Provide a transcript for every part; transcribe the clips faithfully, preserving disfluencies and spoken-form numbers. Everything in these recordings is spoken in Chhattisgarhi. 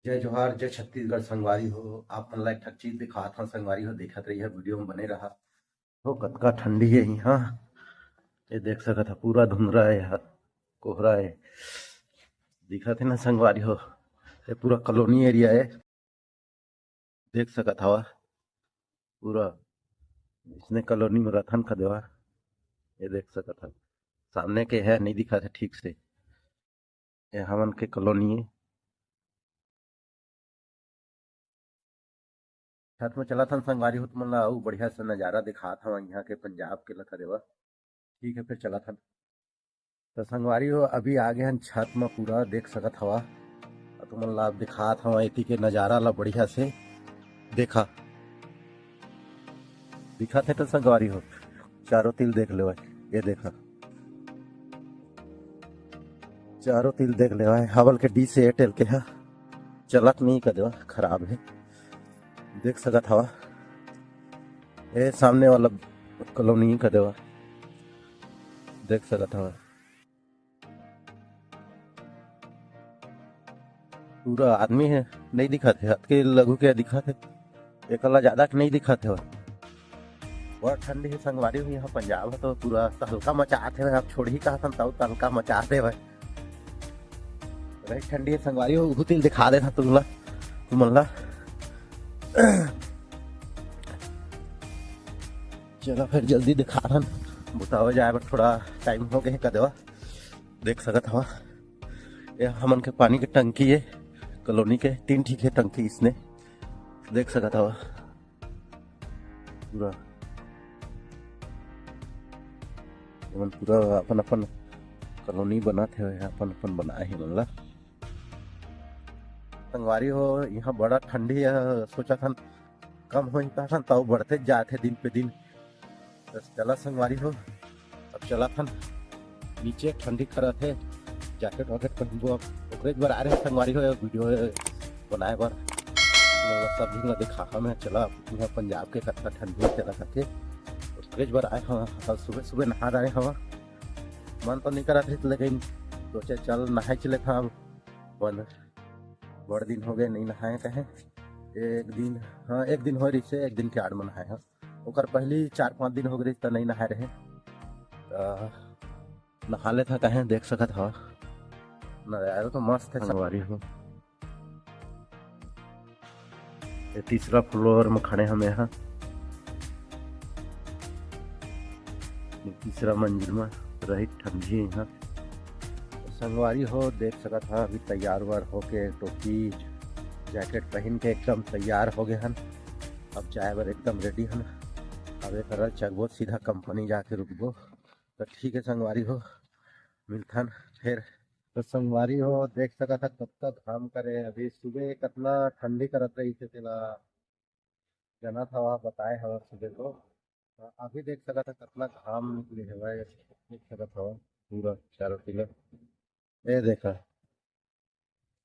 जय जोहार, जय छत्तीसगढ़ संगवारी हो। आप मन ला एक ठक चीज दिखात हन संगवारी हो, देखत रहिए, वीडियो में बने रहा। हो, कतका ठंडी है यहाँ, ये देख सकत ह, पूरा धुंधरा है, यहाँ कोहरा है, दिखत है ना संगवारी हो। ये पूरा कॉलोनी एरिया है, देख सकत हवा, पूरा इसने कॉलोनी में रथन का देवा। ये देख सकत ह, सामने के है, नहीं दिखत है ठीक से। ये हमन के कॉलोनी है। छत में चलत हन संगवारी हो, तुमन ला अउ बढ़िया से नजारा दिखात हवा यहाँ के पंजाब के, लखा देवा। ठीक है, फिर चलत हन। तो संगवारी हो, अभी आ गए हन छत में, पूरा देख सकत हवा। और तुमन ला अब दिखात हवा एती के नजारा ला बढ़िया से। देखा, दिखत है तो संगवारी हो, चारों तिल देख लेवा। ये देखा, चारों तिल देख लेवा है। हवल के डिश एयरटेल के हा, चलत नहीं का देवा, खराब है। देख सकत हवा, ए सामने वाला कॉलोनी का देवा, देख सकत हवा। पूरा आदमी है, नहीं दिखत है, अतके लघु के दिखत है, एकला ज्यादा के नहीं दिखत है। बड़ ठंडी है संगवारी हो, यहाँ पंजाब है तो पूरा तहलका मचात है। आप छोड़ही कहा तब तहलका मचा दे भाई। बड़ी ठंडी है संगवारी हो, उहू तिल दिखा देता तुमला, तुमन ला। चला फिर जल्दी दिखा रहा, बताओ जाए बर थोड़ा टाइम हो गए कदवा। देख सकत हवा, ये हमन के पानी के टंकी है, कॉलोनी के तीन ठीक है टंकी इसने, देख सकत हवा पूरा। एमन पूरा अपन अपन कॉलोनी बनात हे, अपन अपन बनाए हे मन ला। संगवारी हो, यहाँ बड़ा ठंडी है, सोचा था कम हो, कहा था तब बढ़ते जाते दिन पे दिन। बस चला संगवारी हो, अब चला था नीचे, ठंडी करत हे, जैकेट वैकेट पहनबो। अब ओकरे बर आ रहे संगवारी हो, वीडियो बनाए बर। मतलब सब झन ला दिखाहा मैं। चला, यहाँ पंजाब के कतना ठंडी हे, चला करके ओकरे बर आए हवा। कल सुबह सुबह नहा डारे हवा, मन तो नहीं करत हे, लेकिन सोचे चल नहाए चले था। अब बन बड़ दिन हो गए नहीं नहाए कहे, एक दिन, हाँ, एक दिन हो रही से, एक दिन के आड़ में नहाए हवा। ओकर पहली चार पाँच दिन हो गए त नहीं नहाए रहे, त नहा लेथा कहे। देख सकत हवा, नजारा तो मस्त है संगवारी हो। ये तीसरा फ्लोर में खड़े हमें यहाँ, ये तीसरा मंजिल में रही ठंडी यहाँ। संगवारी हो, देख सकत हा, अभी तैयार वार होके टोपी जैकेट पहन के एकदम तैयार हो गए हन। अब जाए बर एकदम रेडी हन। अब एक रल चघबो, सीधा कंपनी जाके रुकबो। तो ठीक है संगवारी हो, मिलथन फिर। तो संगवारी हो, देख सकत हा कतका घाम करे। अभी सुबह कतना ठंडी करत रही थे, तेला जानत हवा, बताए हवा सुबह को। अभी देख सकत हा कतना घाम निकले हवय, देख सकत हवा पूरा चारों किलो। ये देखा,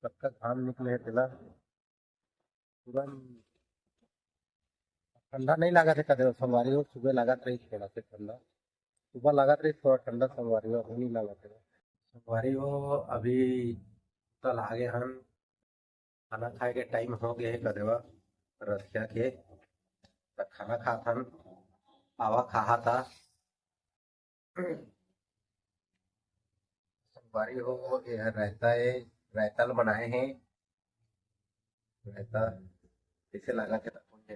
कतका घाम निकले हे तेला। पूरा ठंडा नहीं लागत हे कदे संगवारी हो, सुबह लागत रही थोड़ा से ठंडा, सुबह लागत रही थोड़ा ठंडा संगवारी हो, अभी नहीं लागत हे संगवारी हो। अभी कल आगे हन, खाना खाए के टाइम हो गए हे कदेवा रतिया के, त खाना खात हन, आवा खाहा था। संगवारी हो, ये हर रायता है, रायता ल बनाए हैं। रायता कैसे लगा के रखो ये?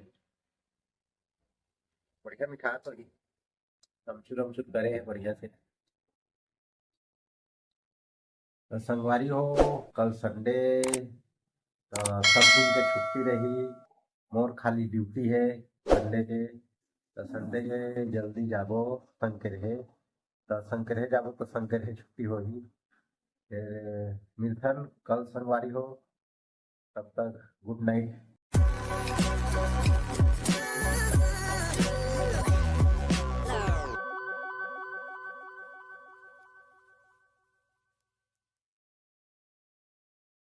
बढ़िया मिठास होही, अमचूर अमचूर करे हैं बढ़िया से। तो संगवारी हो, कल संडे, तो सब दिन के छुट्टी रही, मोर खाली ड्यूटी है संडे के। तो संडे के जल्दी जाबो संकरहे, तो संकरहे जाबो तो संकरहे छुट्टी होही। फिर मिलथन कल संगवारी हो, तब तक गुड नाइट।